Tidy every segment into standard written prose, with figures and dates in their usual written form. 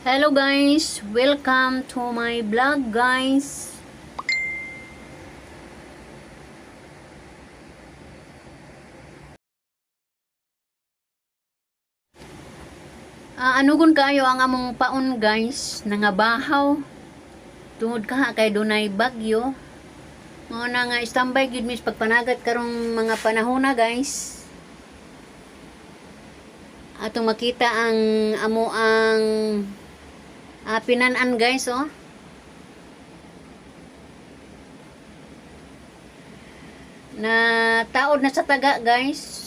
Hello guys, welcome to my vlog, guys. Anugon kaayo ang among paon, guys, nangabahaw. Tungod kaha kay dunay bagyo. Mao na nga standby gyud mis pagpanagat karong mga panahona, guys. Atong makita ang amo ang pinan-an, guys, oh. Na taod na sa taga, guys.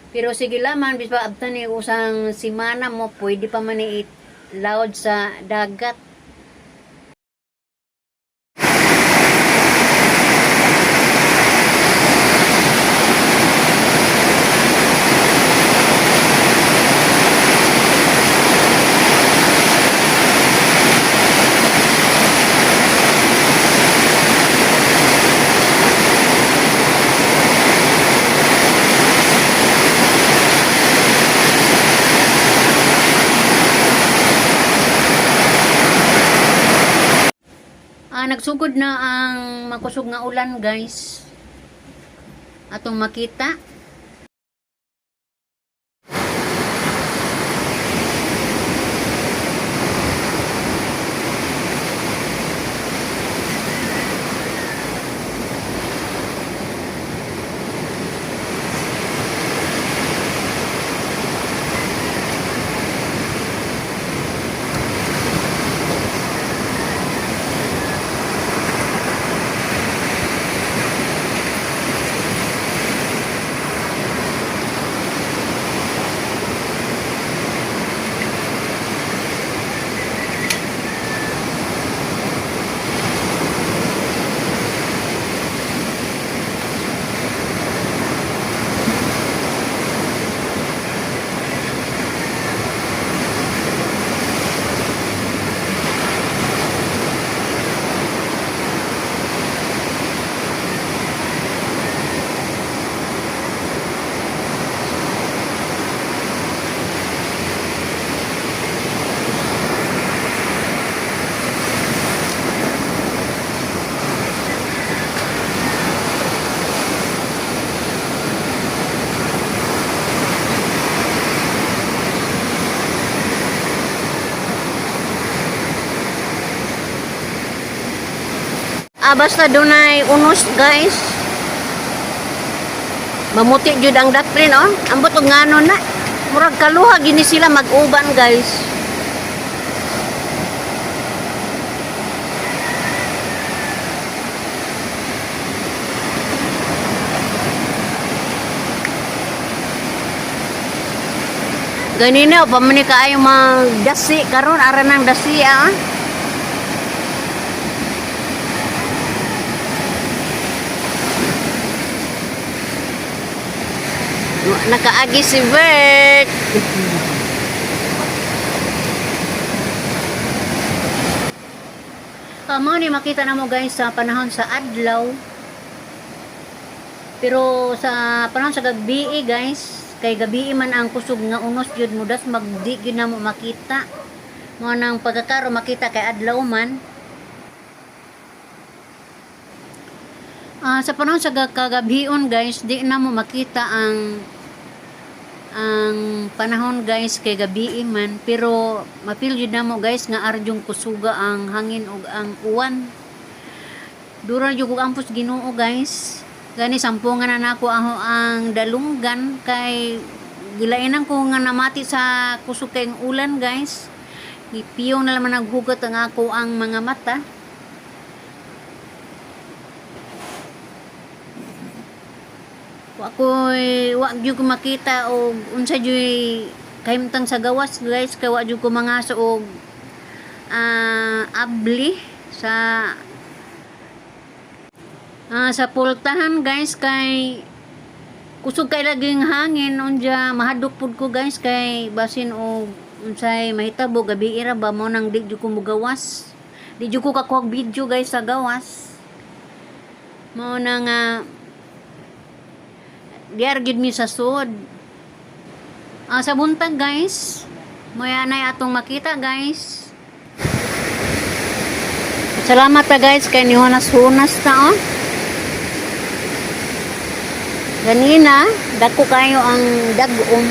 Pero sige laman, bis pa abtan ni usang simana mo, pwede pa man ni load sa dagat. Nagsugod na ang makusog nga ulan, guys. Atong makita. Basta dunay unos, guys. Mamuti jud ang daplin, oh. Ambot og ngano na. Murag kaluha gini sila mag-uban, guys. Ganina pa man ni kaayo magdasi karon, ara nang dasi, ah. Nakaagi si Bert. Mao ni makita na mo, guys, sa panahon sa adlaw. Pero sa panahon sa gabi, guys, kay gabi man ang kusog nga unos jud mo das magdi gyud na mo makita. Mao nang pagkakaroon makita kay adlaw man. Sa panahon sa kagabhion, guys, di na mo makita ang panahon, guys, kay gabi man, pero mapil jud na mo, guys, nga arjong kusuga ang hangin ug ang uwan. Dura jud kog ampos Ginoo, guys. Gani sampungan na nako ang dalunggan kay gilainan ko nga namati sa kusog kayong ulan, guys. Gipiyong na naman naghugot ang ako ang mga mata. Wa ko'y wa gyud ko makita og unsa juy kahimtang sa gawas, guys, kay wa jud ko mangaso og abli sa pultahan, guys, kay kusog kay laging hangin. Unja mahadlok pud ko, guys, kay basin og unsay mahitabo gabi ra ba, mo nang di jud ko mogawas, di jud ko kakuha video, guys, sa gawas. Mao na nga diar gyud mi sa sud. Sa buntag, guys, moya nay atong makita, guys. Salamat ta, guys, kay nihunas-hunas na oh. Ganina, dako kayo ang dagom.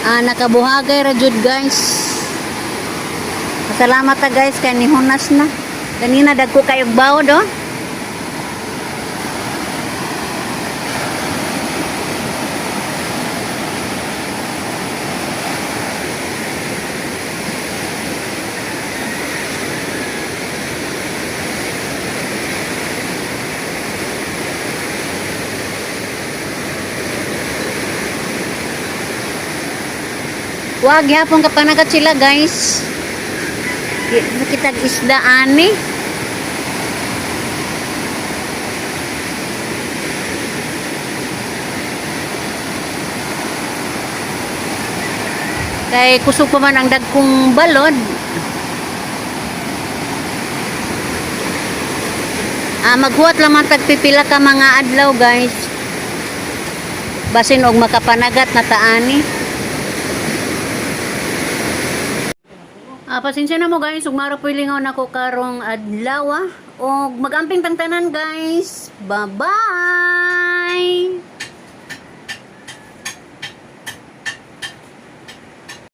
Ah, nakabuhagay ra jud, guys. Salamat ta, guys, kay nihunas na. Ganina dagko kayo bawod oh. Wag gyapon kapanagat sila, guys. Kitag isda ani. Kay kusog pa man ang dagkong balod. Ah, maghuwat lamang tagpipila ka mga adlaw, guys. Basin og makapanagat na taani. Ah, pasensya na mo, guys, ug mara po'y lingaw nako karong adlaw ah. Og magamping tang tanan, guys. Bye-bye.